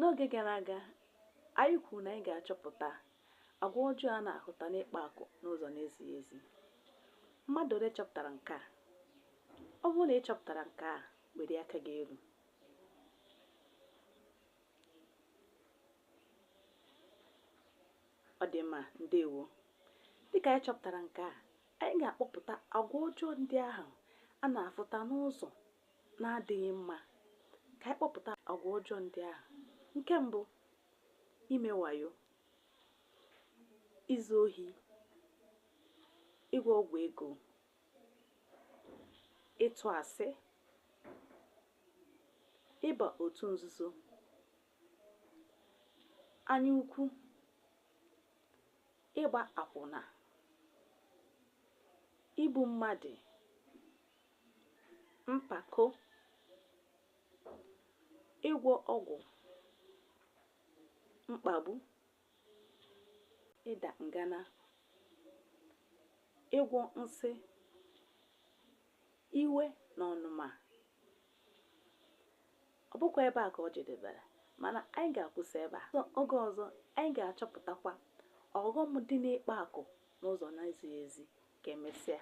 N'oge gara aga, anyị kwuru na anyị ga-achọpụta agwa ọjọọ a na-ahụta n'ịkpa akụ n'ụzọ na-ezighị ezi. Mmadụ ole chọpụtara nke a? Ọ bụrụ na ị chọpụtara nke a, welie aka gị elu. Ọ dị mma, ndewo. Dịka anyị chọpụtara nke a, anyị ga-akpọpụta agwa ọjọọ ndị ahụ a na-afụta n'ụzọ na-adịghị mma. Ka anyị kpọpụta agwa ọjọọ ndị ahụ. Nke mbụ, ime wayo, izu ohi, ịgwọ ọgwụ ego, ịtụ asị, ịba otu nzuzo, anya ukwu, ịgba akwụna, igbu mmadụ, mpako, ịgwọ ọgwụ, mkpagbu, ịda ngana, ịgwọ nsị, iwe na ọnụma. Ọ bụkwa ebe a ka ọ jedebere, mana anyị ga-akwụsị ebe a. Oge ọzọ, anyị ga-achọpụtakwa ọghọm dị n'ịkpa akụ n'ụzọ na-ezighị ezi. Ka emesịa.